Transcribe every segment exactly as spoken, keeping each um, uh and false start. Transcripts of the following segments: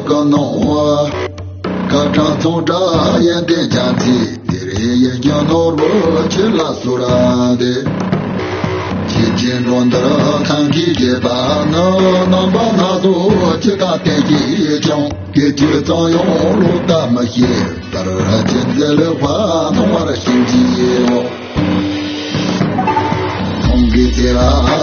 གི་ནང་བ། སྐར་གྲངས་ཚོང་བཀྲ་ཡོན་ཏན་རྒྱ་མཚོའི་དེ་རེ་ཡི་རྒྱུ་ནོར་བུ་ཁྱེད་ལ་གསོལ་ར་འདེབས། ཁྱེད་ཀྱི་འགྲོ་འདིར་ཐང་གིས་རྒྱས་པ་ནི། རྣམ་པ་སྣ་ཚོགས་ཅི་ལྟར་བསྟན་གྱིས་ཀྱང་། སྐད་ཅིག་ཙམ་ཡང་ལོག་ལྟ་མི་བྱེད་པར། ཁྱེད་མཛད་ལེགས་པ་མཐོང་བར་བྱིན་གྱིས་རློབས། ཁོང་གིས་བརྩེ་བ་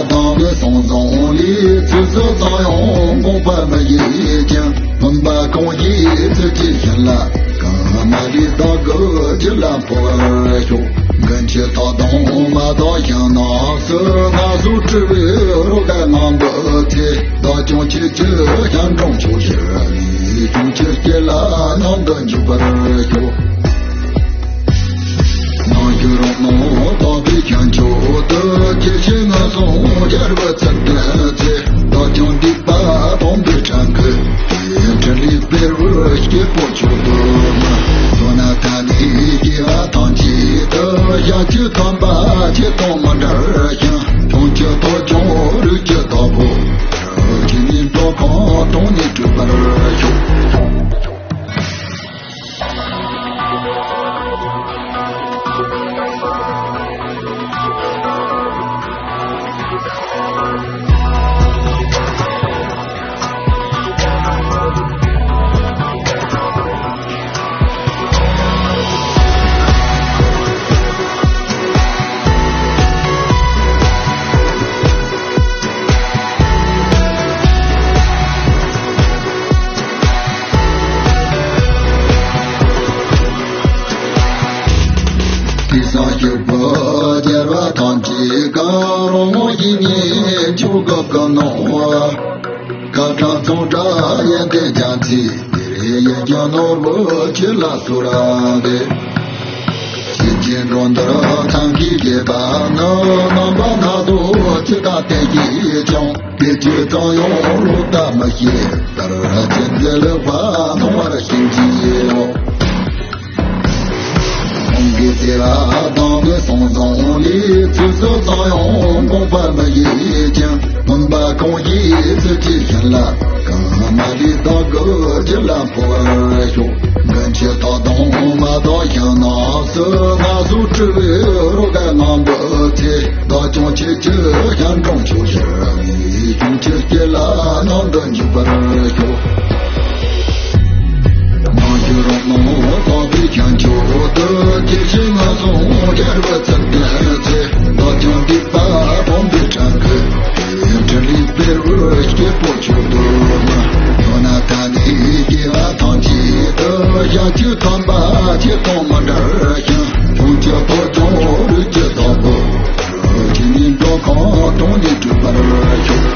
དང་བའི་གསུང་བཟང་ལས། ཚིག་ཟུར་ཙམ་ཡང་འགོངས་པ་མི་བྱེད་ཅིང་། སྨོན་པ་གང་ཡིན་ཚུལ་གྱིས་བྱིན་རླབས་གང་མ་ལུས་བདག་གི་རྒྱུད་ལ་འཕོ་བར་ཤོག། མགོན་ཁྱོད་ཐོག་དང་མ་དག་ཞིང་ནགས་སུ། སྣ་ཚོགས་སྤྲུལ་པའི་རོལ་གར་ངང་གིས་ཚེ། བདག་ཀྱང་ཁྱེད་ཀྱི་ཞལ་འདྲེན་ཕྱོགས་བཅུར་གནས། ཀྱང་ཁྱེད་སྐྱེ་ལ་མཉམ་དུ་འཇུག་པར་ཤོག། རྣལ་འབྱོར་རང་སྣང་དག་པའི་ཁྱུ་མཆོག་ཏུ། སྐྱེ་ཤི་ངན་སོང་རྒྱལ་བུ་ཚུལ་ལྡན་ཚེ། བདག་ཀྱང་སྡིག་པ་སྡོམ་པའི་ཕྲན་གྱིས། དེ་འཕྲིན་ལས་འབེལ་བའི་སྐྱེས་བུ་མཆོག་ཏུ་མ། མདོར་ན་ཐ་མའི་དགེ་བ་ཐམས་ཅད་དུ། ཞབས་ཀྱིས་ཐོན་པ་ཁྱེད་དང་མི་འབྲལ་ཞིང་། མཐོང་ཆོས་ཐོབ་ཀྱང་རིགས་ཀྱི་བདག་པོ། རིགས་ཀྱི་ནི་འགྲོ་ཁམས་དོན་ནི་འགྲུབ་པར་ཤོག། དེང་སང་སྐྱེ་བོ་རྒྱལ་བ་ཐམས་ཅད་ཀྱང་། རང་དབང་ཡིན་ཉིད་མཆོག་གི་ཀུན་སྣང་བ། སྐར་གྲངས་ཚོང་བཀྲ་ཡོན་ཏན་རྒྱ་མཚོའི་དེ་རེ་ཡི་རྒྱུ་ནོར་བུ་ཁྱེད་ལ་གསོལ་ར་འདེབས། ཁྱེད་ཀྱི་འགྲོ་འདིར་ཐང་གིས་རྒྱས་པ་ནི། རྣམ་པ་སྣ་ཚོགས་ཅི་ལྟར་བསྟན་གྱིས་ཀྱང་། སྐད་ཅིག་ཙམ་ཡང་ལོག་ལྟ་མི་བྱེད་པར། ཁྱེད་མཛད་ལེགས་པ་མཐོང་བར་བྱིན་གྱིས་རློབས། ཁོང་གིས་བརྩེ་བ་དང་བའི་གསུང་བཟང་ལས། ཚིག་ཟུར་ཙམ་ཡང་འགོངས་པ་མི་བྱེད་ཅིང་། སྨོན་པ་གང་ཡིན་ཚུལ་གྱིས་བྱིན་རླབས་གང་མ་ལུས་བདག་གི་རྒྱུད་ལ་འཕོ་བར་ཤོག། མགོན་ཁྱོད་ཐོག་དང་མ་དག་ཞིང་ནགས་སུ། སྣ་ཚོགས་སྤྲུལ་པའི་རོལ་གར་ངང་གིས་ཚེ། བདག་ཀྱང་ཁྱེད་ཀྱི་ཞལ་འདྲེན་ཕྱོགས་བཅུར་གནས། ཀྱང་ཁྱེད་སྐྱེ་ལ་མཉམ་དུ་འཇུག་པར་ཤོག། རྣལ་འབྱོར་རང་སྣང་དག་པའི་ཁྱུ་མཆོག་ཏུ། སྐྱེ་ཤི་ངན་སོང་རྒྱལ་བུ་ཚུལ་ལྡན་ཚེ། བདག་ཀྱང་སྡིག་པ་སྡོམ་པའི་ཕྲན་གྱིས། དེ་འཕྲིན་ལས་འབེལ་བའི་སྐྱེས་བུ་མཆོག་ཏུ་མ། མདོར་ན་ཐ་མའི་དགེ་བ་ཐམས་ཅད་དུ། ཞབས་ཀྱིས་ཐོན་པ་ཁྱེད་དང་མི་འབྲལ་ཞིང་། མཐོང་ཆོས་ཐོབ་ཀྱང་རིགས་ཀྱི་བདག་པོ། རིགས་ཀྱི་ནི་འགྲོ་ཁམས་དོན་ནི་འགྲུབ་པར་ཤོག།